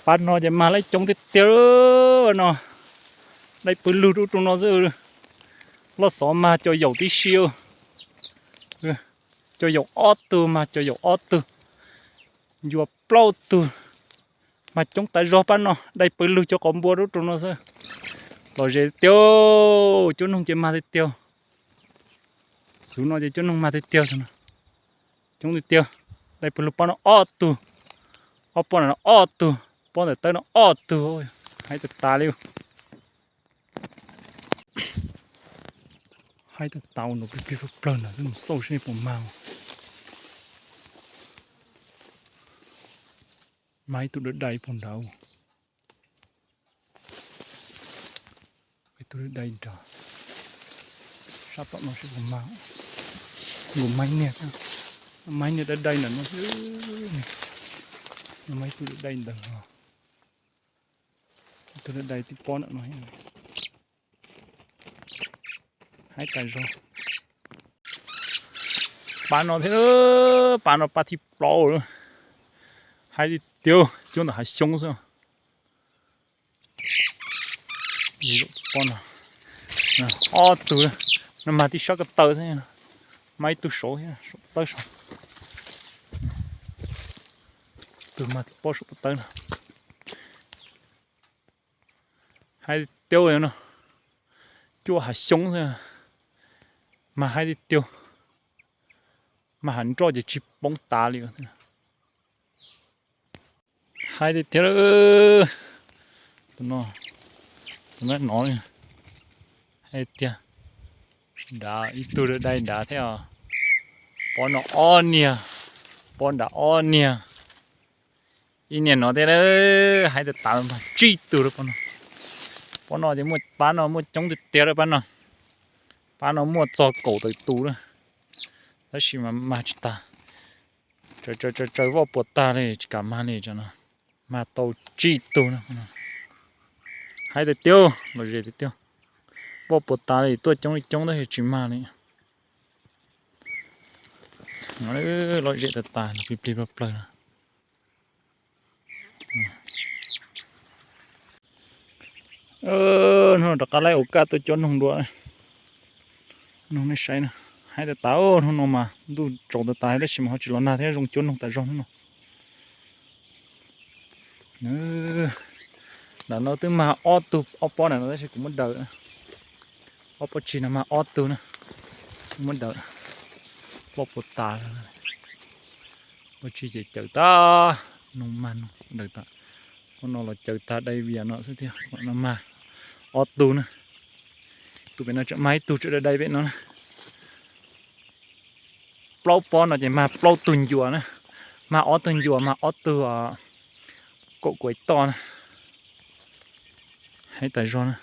Pab no ces mag laib coob tiag tiag no. Dai pw lug rau no xwb. Loj xov mag cov yaum tib si. Cov yaum ob tug mag cov yaum ob tug. Ncua plaub tug. Mag coob tas zog pab no, dai pw lug cov qos npua rau no xwb. Lom zem tiag, cuab noog ces mag tiag tiag. Xub no ces cuab noog mag tiag tiag. Coob tiag tiag. Dai pw lug pob no ob tug. Ob pob ntawm no ob tug. Pob ntawm tawb no ob tug. Haib tas tas li. Haib tas tas, ua nrov plig plig plawg plawg ntawd xwb, mus xauj seb puas mag. Mag ib tug dai dai puag nrad. Ib tug dai dai nrad. Sab tom no seb puas mag. Nkaus maib niag, maib niag dai dai ntawm no. Mag ib tug dai dai ntawd no. Ib tug dai dai tib pob ntawm no. Haib tas zog. Pab no thiab, pab no pab thib plaub lawm. Haib tiag tiag, cuab ntawm hav xyoob xwb. Pob no ob tug, no mag tib sab ko taw xwb. Mag ib tug saud, saum tawb saud. Tug mag tib pob saum tawb no. Haib tiag tiag no, cuaj hav xyoob xwb. Mag haib tiag tiag. Mag hav nroj ces tsis poob tas li. Haib tiag tiag. Tus no, tus no no, haib tiag. Nrad ib tug dai nrad thiab. Pob no ob niag, pob nrad ob niag. Ib niag no thiab, haib tas tas, mag tsib tug lawm pob no. Pob no ces muaj, pab no muaj coob tiag tiag lawm pab no. Pab no muaj txog kaum tawm tus lawm, tab sis mas mag tsis tas. Tsaws tsaws tsaws voj puas tag li tsis kam mag li no. Mag tau tsib tug no. Haib tiag tiag, lom zem tiag tiag. Voj puas tas li, tuaj coob li coob tab sis tsis mag li. Lom zem tas tas, plig plig plawg plawg no. Hnub no rov qab laib ua kaj tuaj cuab noog dua. Noog nej saib na, haib tas tas, hnub no mas ntuj tsaus tas tas tab sis mas ho tsis los nag thiab, zoo cuab noog tas zog hnub no. Nram no twb mag ob tug, ob pob nram no tab sis kuv muab daws, ob pob tsig no mag ob tug na, muab daws, voj puas tas. Pob tsig ces cawm tag, noog mag noog daws tas. Pob no los cawm tag dai vias no xwb thiab, no mag ob tug na. Tus pem no tseem mag ib tug, tseem dai dai pem no na. Plaub pob no ces mag plaub tug ncuas na, mag ob tug ncuas, mag ob tug kaum kuam toj na. Haib tas zog na.